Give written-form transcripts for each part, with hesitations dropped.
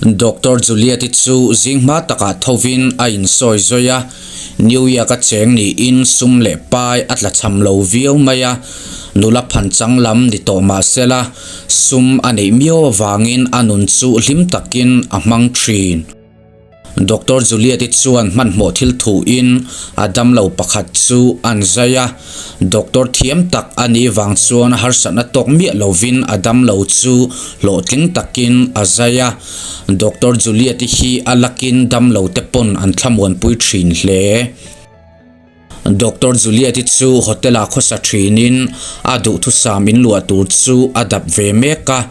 Doctor Juliet-i chu zing hma takah thovin a insawi zawi a, New York-a cheng niin sum leh pai a tlachham lo viau mai a, nula phanchang lam ni tawh mah sela, sum a neih miau avangin a nun chu hlim takin a hmang thin. Doctor Juliet-i chuan hmanhmawh thil thuin a damlo pakhat chu an zai a, doctor thiam tak a nih vang chuan harsatna tawk miah lovin a damlo chu hlawhtling takin a zai a. Doctor Juliet-i hi a lakin damlo te pawn an thlamuanpui thin hle. Doctor Juliet-i chu hotel-ah khawsa thinin a duhthusam in luah tur chu a dap ve mek a.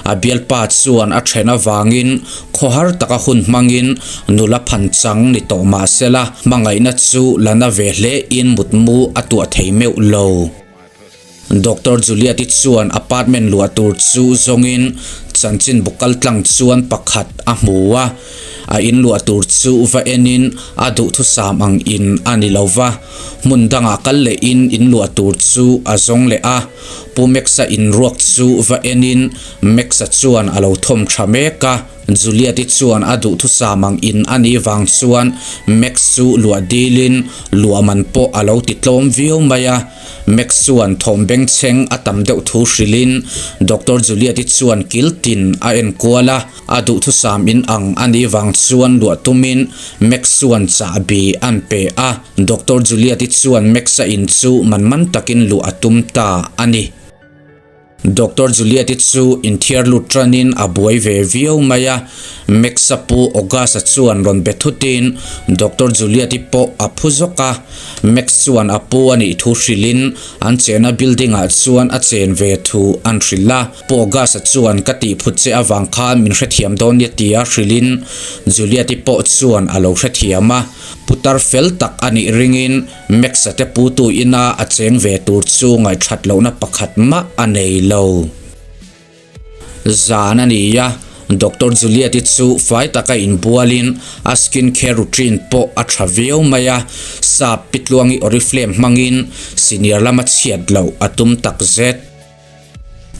A bialpa chuan a then avangin khawhar taka hun hmangin nula phan chang ni tawh mah sela hmangaihna chu la na ve hlein mutmu a tuah thei meuh lo. Doctor Juliet-i chuan apartment luah tur chu zawngin chanchin bu kal tlang chuan pakhat a hmu a, a in luah tur chu va enin a duhthusam ang in a ni lo va, hmun dangah kal lehin in luah tur chu a zawng leh a, Pu Max-a inruak chu va enin Max-a chuan a lo thawm tha mek a, Juliet-i chuan a duhthusam ang in a nih vang chuan Max chu luah dilin luah man pawh a lo ti tlawm viau mai a. Max chuan thawm bengchheng a tam deuh thu hrilhin Doctor Juliet-i chuan kil tin a en kual a, a duhthusam in ang a nih vang chuan luah tumin Max chuan chahbi an pe a, Doctor Juliet-i chuan Max-a in chu man man takin luah a tum ta a ni. Doctor Juliet-i chu inthiar lut tanin a buai ve viau mai a, Max-a pu August-a chuan rawn be thutin Doctor Juliet-i pawh a phu zawk a, Max chuan a pu a nih thu hrilhin an chenna building-ah chuan a chen ve thu an hrilh a, Pu August-a chuan ka tih phut che avang khan min hrethiam dawn nia tia hrilhin Juliet-i pawh chuan a lo hrethiam a, putar fel tak a nih ringin Max-a te putu ina a cheng ve tur chu ngaihthat lohna pakhat mah a nei lo. Zan a ni a, Doctor Juliet-i chu fai taka inbualin a skin care routine pawh a tha viau mai a, sap pitluangi Oriflame hmangin senior lama chhiat loh a tum takzet.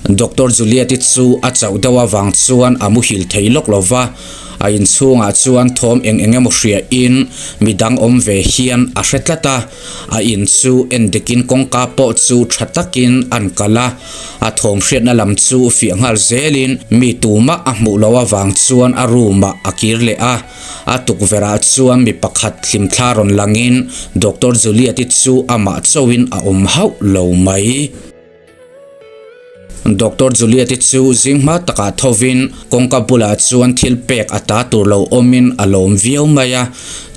Doctor Juliet-i chu a chauh deuh avang chuan a muhil thei lawk lo va, a inchhungah chuan thawm eng eng emaw hriain midang awm ve hian a hre tlat a, a in chu en dikin kawngka pawh chu tha takin an kal a, a thawm hriatna lam chu fiah nghal zelin mi tumah a hmuh loh avang chuan a room ah a kir leh a, a tukverh ah chuan mi pakhat hlimthla rawn langin Doctor Juliet-i chu amah chauhin a awm hauh lo mai. Doctor Juliet-i chu zing hma takah thovin kawngka bulah chuan thil pek a ta tur lo awmin a lawm viau mai a,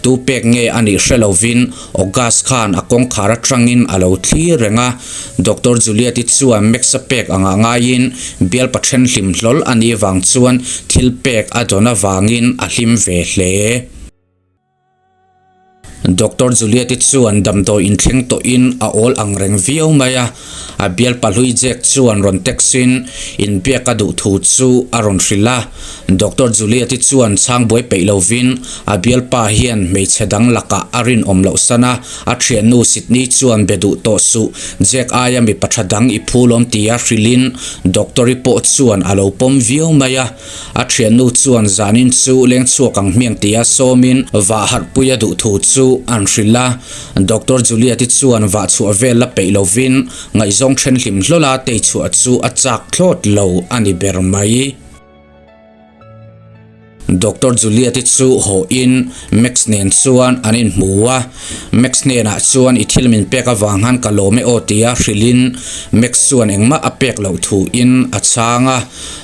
tu pek nge a nih hre lovin August khan a kawngkhar atangin a lo thlir reng a. Doctor Juliet-i chuan Max-a pek angah ngaiin bial pathen hlim hlawl a nih vang chuan thil pek a dawn avangin a hlim ve hle. Doctor Juliet-i chuan damdawi inthleng tawhin a awl ang reng viau mai a, a bialpa hlui Jack chuan rawn text-in inbiak a duh thu chu a rawn hrilh a. Doctor Juliet-i chuan chhang buai peih lovin a bialpa hian hmeichhe dang lakah a rinawm loh san a, a thiannu Sydney chuan be duh tawh suh, Jack aia mipa tha dang i phul awm tia hrilhin Doctor-i pawh chuan a lo pawm viau mai a. A thiannu chuan zanin chu leng chhuak ang hmiang tia sawmin vah harhpui a duh thu chu an hrilh a. Doctor Juliet-i chuan vah chhuah vel la peih lovin ngaihzawng then hlim hlawla tei chhuah chu a chak thlawt lo a ni ber mai. Doctor Juliet-i chu haw in Max nen chuan an inhmu a. Max hnenah chuan i thil min pek avang han ka lawm e aw tia hrilhin Max chuan engmah a pek loh thu in a chhang a.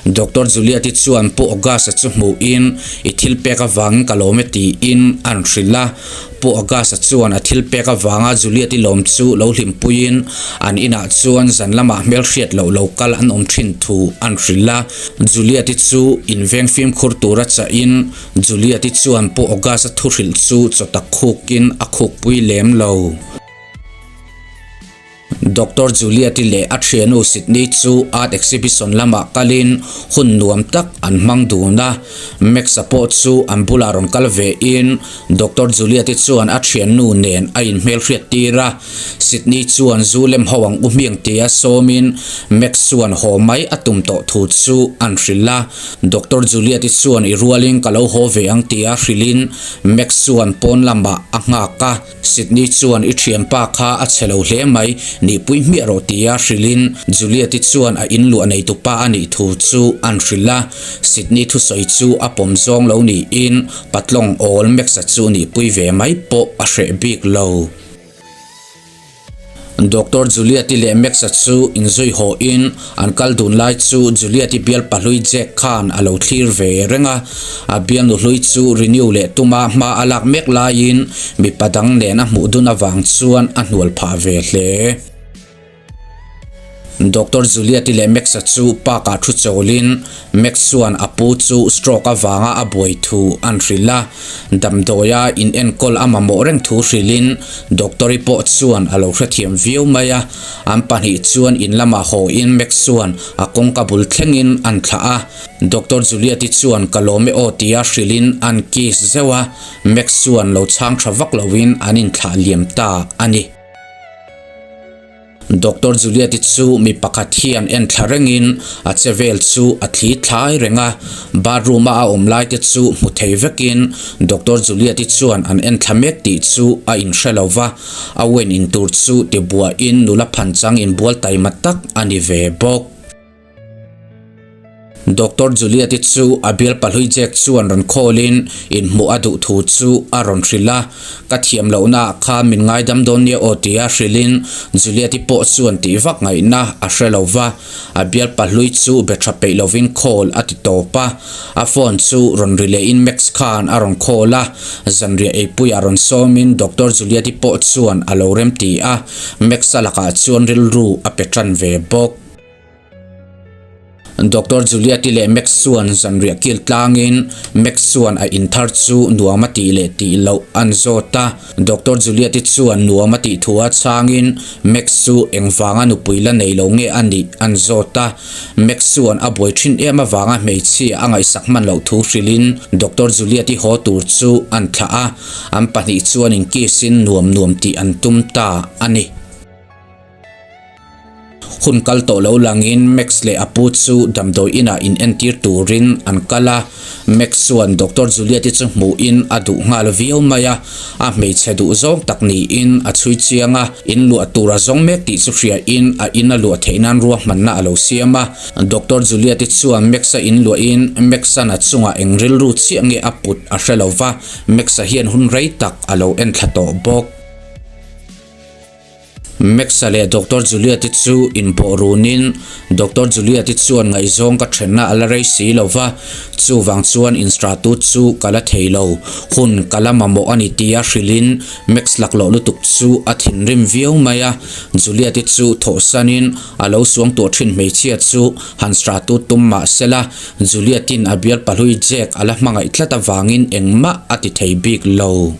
Doctor Juliet-i chuan Pu August-a chu hmuhin i thil pek avangin ka lawm e tiin an hrilh a. Pu August-a chuan a thil pek avanga Juliet-i lawm chu lo hlimpuiin an inah chuan zan lamah hmelhriat loh lo kal an awm thin thu an hrilh a. Juliet-i chu inveng fimkhur tura chahin Juliet-i chuan Pu August-a thu hrilh chu chaw tak khukin a khukpui lem lo. Doctor Juliet-i leh a thiannu Sydney chu art exhibition lamah kalin hun nuam tak an hmang dun a. Max-a pawh chu an bulah rawn kal vein Doctor Juliet-i chuan a thiannu nen a inhmelhriat tir a. Sydney chuan zu lem ho ang u hmiang tia sawmin Max chuan haw mai a tum tawh thu chu an hrilh a. Doctor Juliet-i chuan i rualin ka lo haw ve ang tia hrilhin Max chuan pawn lamah a nghak a. Sydney chuan i thianpa kha a chhe lo hle mai, nihpui hmiah rawh tia hrilhin Juliet-i chuan a inluah neitupa a nih thu chu an hrilh a. Sydney thusawi chu a pawm zawng lo niin patlawng awl Max-a chu nihpui ve mai pawh a hreh bik lo. Doctor Juliet-i leh Max-a chu inzui hawhin an kal dun lai chu Juliet-i bialpa hlui Jack khan a lo thlir ve reng a. A bialnu hlui chu renew leh tuma hma a lak mek laiin mipa dang nen a hmuh dun avang chuan a hnual phah ve hle. Doctor Juliet-i leh Max-a chu park-ah thu chawlin Max chuan a pu chu stroke avanga a buai thu an hrilh a, damdawia in enkawl a mamawh reng thu hrilhin Doctor-i pawh chuan a lo hrethiam viau mai a, an pahnih chuan in lamah hawiin Max chuan a kawngka bul thlengin an thlah a, Doctor Juliet-i chuan ka lawm e aw tia hrilhin an kiss zeuh a, Max chuan lo chhang tha vak loin an inthlah liam ta a ni. Doctor Juliet-i chu mi pakhat hian en thla rengin a che vel chu a thli thlai reng a, bathroom-a a awm lai te chu hmu thei vekin Doctor Juliet-i chuan an en thla mek tih chu a inhre lo va, a wen in tur chu tibuahin nula phanchang inbual taima tak a ni ve bawk. Doctor Juliet-i chu a bialpa hlui Jack chuan rawn call-in inhmuh a duh thu chu a rawn hrilh a, Ka thiam lohnaah khan min ngaidam dawn nia aw tia hrilhin Juliet-i pawh chuan tih vak ngaihna a hre lo va, a bialpa hlui chu be tha peih lovin call a ti tawp a, a phone chu rawn ri lehin Max khan a rawn call a, zanriah eipuiah rawn sawmin Doctor Juliet-i pawh chuan a lo remti a, Max-a lakah chuan rilru a pe tan ve bawk. Doctor Juliet-i leh Max chuan zanriah kil tlangin Max chuan a in thar chu nuam a tih leh tih loh an zawt a. Doctor Juliet-i chuan nuam a tih thu a chhangin Max chu engvanga nupui la nei lo nge a nih an zawt a. Max chuan a buai thin em avanga hmeichhia a ngaihsak hman loh thu hrilhin Doctor Juliet-i haw tur chu an thlah a. An pahnih chuan inkiss in nuam nuam tih an tum ta a ni. Hun kal tawh lo langin Max leh a pu chu damdawi inah in entir turin an kal a, Max chuan Doctor Juliet-i chu hmuhin a duh nghal viau mai a, a hmeichhe duh zawng tak niin a chhui chiang a, in luah tur a zawng mek tih chu hriain a in a luah theih nan ruahmanna a lo siam a. Doctor Juliet-i chuan Max-a in luahin Max-a'n a chungah eng rilru chiah nge a put a hre lo va, Max-a hian hun rei tak a lo enthla tawh bawk. Max-a leh Doctor Juliet-i chu inpawh runin Doctor Juliet-i chuan ngaihzawng ka thenna a la rei si lo va, chuvang chuan instratut chu ka la thei lo, hun ka la mamawh a ni tia hrilhin Max laklawh lutuk chu a thinrim viau mai a. Juliet-i chu thawhsanin a lo suangtuah thin hmeichhia chu han stratut tum mah sela, Juliet-in a bialpa hlui Jack a la hmangaih tlat avangin engmah a ti thei bik lo.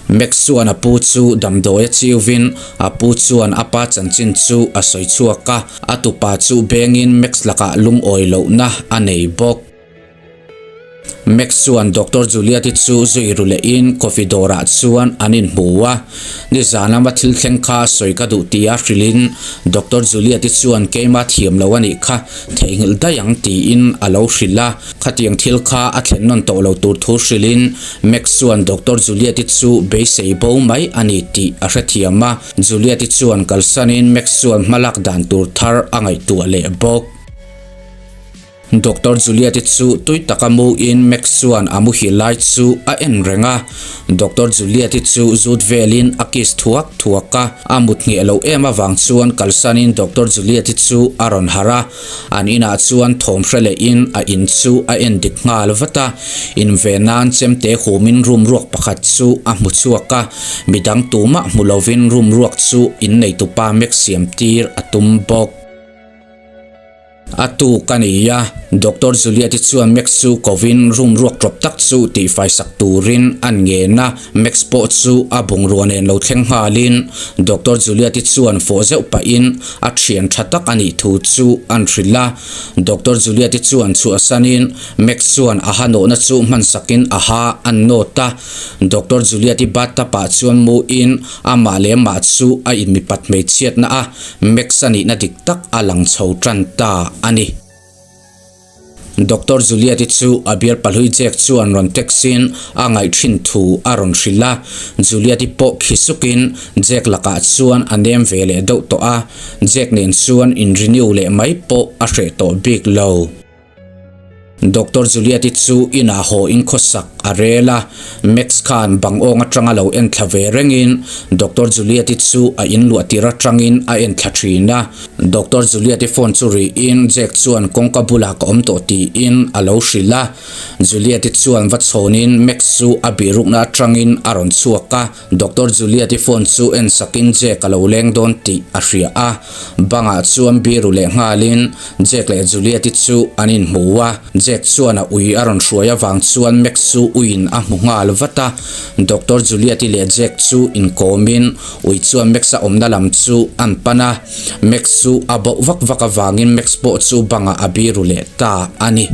Max chuan a pu chu damdawi a chiuvin a pu chuan a pa chanchin chu a sawi chhuak a, a tupa chu bengin Max lakah lungawi lohna a nei bawk. Max chuan Doctor Juliet-i chu zui ru lehin coffee dawrah chuan an inhmu a, nizan lama thil thleng kha sawi ka duh tia hrilhin Doctor Juliet-i chuan keima thiam lo a nih kha theihnghilh daih ang tiin a lo hrilh a. Khatiang thil kha a thlen nawn tawh lo tur thu hrilhin Max chuan Doctor Juliet-i chu beisei bo mai a ni tih a hrethiam a. Juliet-i chuan kalsanin Max chuan hmalak dan tur thar a ngaihtuah leh bawk. Doctor Juliet-i chu tui taka muin Max chuan a muhil lai chu a en reng a. Doctor Juliet-i chu zut velin a kiss thuak thuak a. A mut ngheh loh em avang chuan kalsanin Doctor Juliet-i chu a rawn harh a. An inah chuan thawm hre lehin a in chu a en dik nghal vat a, inve nan chemte humin room ruak pakhat chu a hmu chhuak a, midang tumah hmu lovin room ruak chu inneitupa mek siam tir a tum bawk. A tuk a ni a, Doctor Juliet-i chuan Max chu kovin room ruak tawp tak chu tihfaisak turin an ngen a. Max pawh chu a bungrua nen lo thleng nghalin Doctor Juliet-i chuan fawh zeuh pahin a thian tha tak a nih thu chu an hrilh a. Doctor Juliet-i chuan chhuahsanin Max chuan a ha nawhna chu hmansakin a ha an nawt a. Doctor Juliet-i bathtub ah chuan muin amah leh mah chu a inmipat hmeichhiatna a Max a nihna dik tak a lang chho tan ta a ni. Doctor Juliet-i chu a bial pahlui Jack chuan rawn text-in a ngaih thin thu a rawn hrilh a. Juliet-i pawh khi sukin Jack lakah chuan a nem ve leh deuh tawh a, Jack nen chuan in renew leh mai pawh a hreh tawh bik lo. Doctor Juliet-i chu inah haw in khawsak a rel a, Max khan bang awng atanga lo en thla ve rengin Doctor Juliet-i chu a inluah tir atangin a en thla thin a. Doctor Juliet-i phone chu rihin Jack chuan kawngka bulah ka awm tawh tiin a lo hrilh a. Juliet-i chuan va chhawnin Max chu a bihrukna atangin a rawn chhuak a. Doctor Juliet-i phone chu en sakin Jack a lo leng dawn tih a hria a. Bangah chuan biru leh nghalin Jack leh Juliet-i chu an inhmu a. Jack chuan a ui a rawn hruai avang chuan Max chu uiin a hmu nghal vat a. Doctor Juliet-i leh Jack chu inkawmin ui chuan Max-a awmna lam chu an pan a. Max chu a bauh vak vak avangin Max pawh chu bangah a biru leh ta a ni.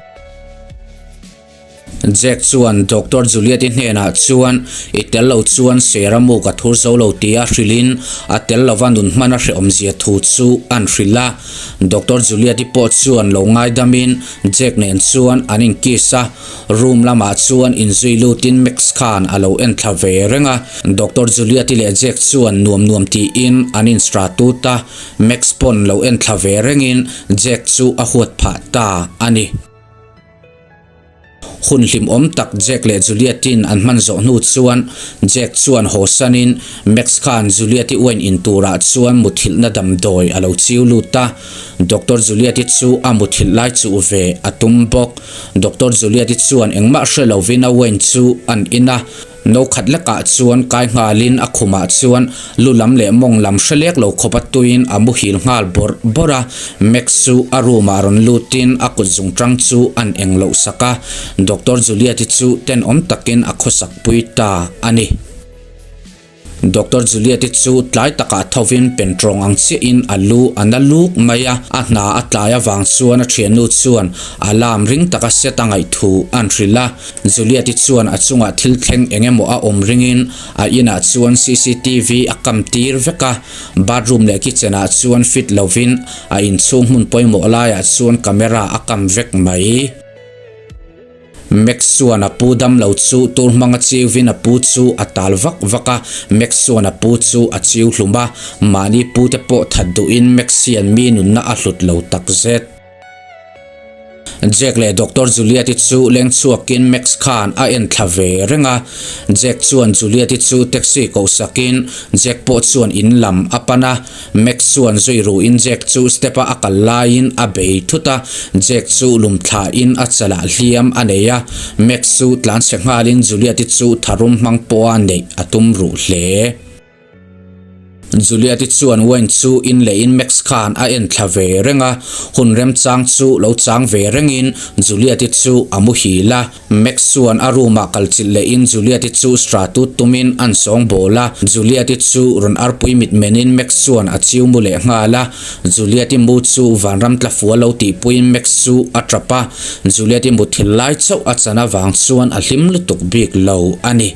Jack chuan Doctor Juliet-i hnenah chuan i tel lo chuan Sarah mu ka thur zo lo tia hrilhin a tel lova nun hman a hrehawmzia thu chu an hrilh a. Doctor Juliet-i pawh chuan lo ngaidamin Jack nen chuan an inkiss a, room lamah chuan inzui lutin Max khan a lo enthla ve reng a. Doctor Juliet-i leh Jack chuan nuam nuam tiin an instra tut a, Max pawn lo enthla ve rengin Jack chu a huat phah ta a ni. Hun hlimawm tak Jack leh Juliet-in an hman zawh hnu chuan Jack chuan haw sanin Max khan Juliet-i uain in turah chuan muthilhna damdawi a lo chiu lut a. Doctor Juliet-i chu a muthilh lai chuh ve a tum bawk. Doctor Juliet-i chuan engmah hre lovin a uain chu an in a. No khat lekah chuan kai nghalin a khumah chuan lu lam leh mawng lam hre lek lo khawp a tuiin a muhil nghal bawrh bawrh a. Max chu a room ah rawn lutin a kut zungtang chu an eng loh sak a. Doctor Juliet-i chu tenawm takin a khawsak pui ta a ni. Doctor Juliet-i chu tlai takah thovin pentrawng ang chiahin a lu a na luk mai a, a hna a tlai avang chuan a thiannu chuan alarm ring taka set a ngaih thu an hrilh a. Juliet-i chuan a chungah thil thleng eng emaw a awm ringin a inah chuan cctv a kam tir vek a, bathroom leh kitchen ah chuan fit lovin a inchhung hmun pawimawh laiah chuan camera a kam vek mai. Max chuan a pu damlo chu tur hmanga chiuvin a pu chu a tal vak vak a, Max chuan a pu chu a chiu hlum a, mahni pu te pawh that duhin Max hian mi nunna a hlut lo takzet. Jack leh Doctor Juliet-i chu leng chhuakin Max khan a en thla ve reng a. Jack chuan Juliet-i chu taxi koh sakin Jack pawh chuan in lam a pan a. Max chuan zui ruhin Jack chu step-a a kal laiin a bei thut a. Jack chu lum thlain a chalah hliam a nei a. Max chu tlanchhe nghalin Juliet-i chu tharum hmang pawha neih a tum ruh hle. Juliet-i chuan wine chu in leh in Max khan a en thla ve reng a, hun remchang chu lo chang ve rengin Juliet-i chu a muhil a. Max chuan a room ah kal chilh leh in Juliet-i chu stra tut tumin an sawng bawl a, Juliet-i chu rawn arpui mit menin Max chuan a chiu mu leh nghal a. Juliet-i mu chu vanram tla fual lo tihpuiin Max chu a tap a, Juliet-i muthilh lai chauh a chan avang chuan a hlim lutuk bik lo a ni.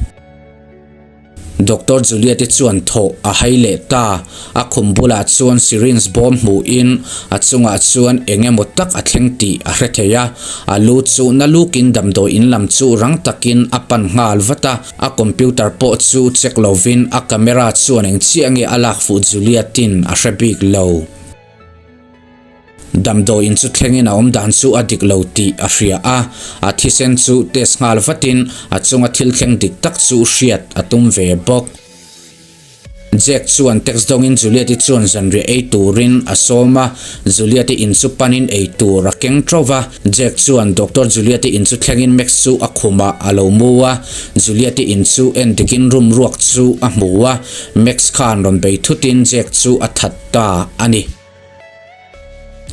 Doctor Juliet-i chuan thawh a hai leh ta. A khum bulah chuan syringe bawm hmuhin a chungah chuan eng emaw tak a thleng tih a hre thei a. A lu chu na lukin damdawi in lam chu rang takin a pan nghal vat a. A computer pawh chu check lovin a camera chuan eng chiah nge a lak fuh Juliet-in a hre bik lo. Damdawiin chu thlengin a awm dan chu a dik lo tih a hria a, a thisen chu test nghal vatin a chunga thil thleng dik tak chu hriat a tum ve bawk. Jack chuan text dawngin Juliet-i chuan zanriah ei turin a sawm a, Juliet-i in chu panin ei tur a keng teuh va. Jack chuan Doctor Juliet-i in chu thlengin Max chu a khumah a lo mu a, Juliet-i in chu en dikin room ruak chu a hmu a, Max khan rawn bei thutin Jack chu a that ta a ni.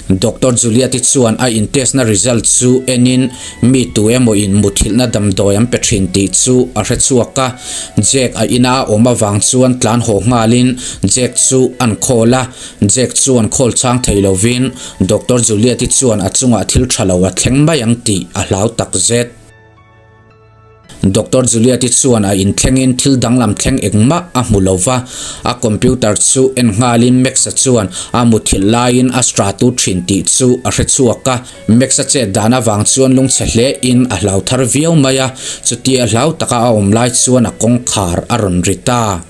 Doctor Juliet-i chuan a in-test na result chu enin mi tu emaw in muthilhna damdawi an pe thin tih chu a hre chhuak a. Jack a ina a awm avang chuan tlan haw nghalin Jack chu an call a. Jack chuan call chhang thei lovin Doctor Juliet-i chuan a chungah thil tha lo a thleng mai ang tih a hlau takzet. Doctor Juliet-i chuan a inthlengin thil danglam thleng engmah a hmu lo va, a computer chu en nghalin Max-a chuan a muthilh laiin a stratu thin tih chu a hre chhuak a. Max-a chet dan avang chuan lungchhe hlein a hlau thar viau mai a, chutia hlau taka a awm lai chuan a kawngkhar a rawn ri ta.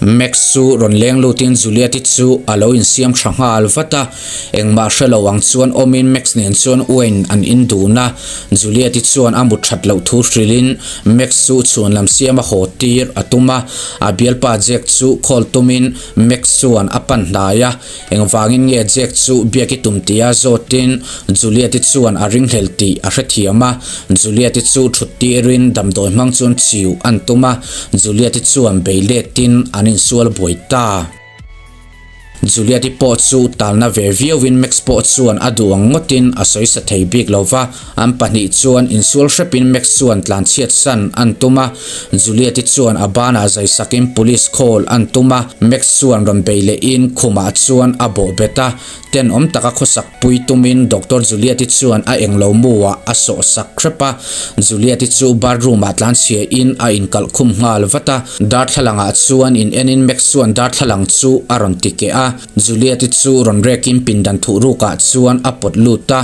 Max chu rawn leng lutin Juliet-i chu a lo insiam tha nghal vat a, engmah hre lo ang chuan awmin Max nen chuan Wayne an in dun a, Juliet-i chuan a mut that loh thu hrilhin Max chu chhuan lam siam a haw tir a tum a, a bialpa Jack chu call tumin Max chuan a pan hnai a, Engvangin nge Jack chu biak i tum tia zawtin Juliet-i chuan a ringhlel tih a hrethiam a. Juliet-i chu thut tirin damdawi hmang chuan chiu an tum a, Juliet-i chuan bei letin an insual buai ta. Juliet-i pawh chu talna ve viauin Max pawh chuan a duh ang ngawtin a sawi sa thei bik lo va, an pahnih chuan insual hrepin Max chuan tlanchhiat san an tum a. Juliet-i chuan a banah zai sakin police call an tum a, Max chuan rawn bei lehin khumah chuan a bawh bet a, tenawm taka khawsak pui tumin Doctor Juliet-i chuan a englo mu ah a sawh sak hrep a, Juliet-i chu bathroom ah tlanchhia in a inkalh khum nghal vat a, darthlalang ah chuan in enin Max chuan darthlalang chu a rawn ti keh a, Juliet-i chu rawn rekin pindan thuhruk ah chuan a pawt lut a,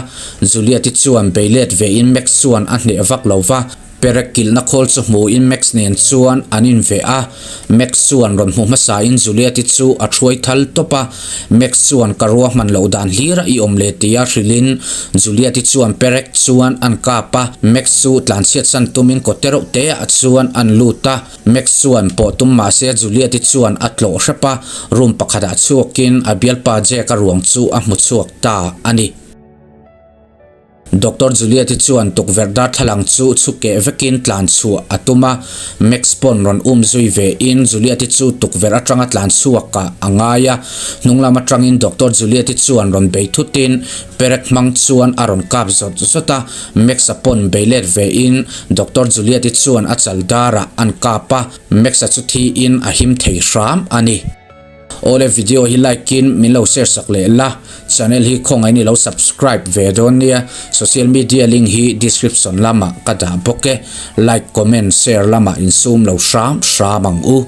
Juliet-i chuan bei let ve in Max chuan a hneh vak lo va. Perek kilhna khawl chu hmuin Max nen chuan an inveh a, Max chuan rawn hmu hmasain Juliet-i chu a thuai thal tawp a, Max chuan ka ruahman loh dan hlira i awm le tia hrilhin Juliet-i chuan perek chuan an kap a, Max chu tlanchhiatsan tumin kawte reuh te ah chuan an lut a, Max chuan pawh tum mahse Juliet-i chuan a tlawh hrep a, room pakhatah chhuakin a bialpa Jack-a ruang chu a hmu chhuak ta a ni. Doctor Juliet-i chuan tukverh darthlalang chu chhu keh vekin tlan chhuah a tum a, Max pawn rawn um zui ve in Juliet-i chu tukverh atanga tlan chhuak ah a ngai a, hnung lam atangin Doctor Juliet-i chuan rawn bei thutin perek hmang chuan a rawn kap zawt zawt a, Max-a pawn bei let ve in Doctor Juliet-i chuan a chal darah an kap a, Max-a chu thiin a him thei hram a ni. Awle video hi like in min lo share sak leh la, channel hi khawngaih in i lo subscribe ve dawn nia, social media link hi description lamah ka dah bawk e, like comment share lamah insum lo hram hram ang u.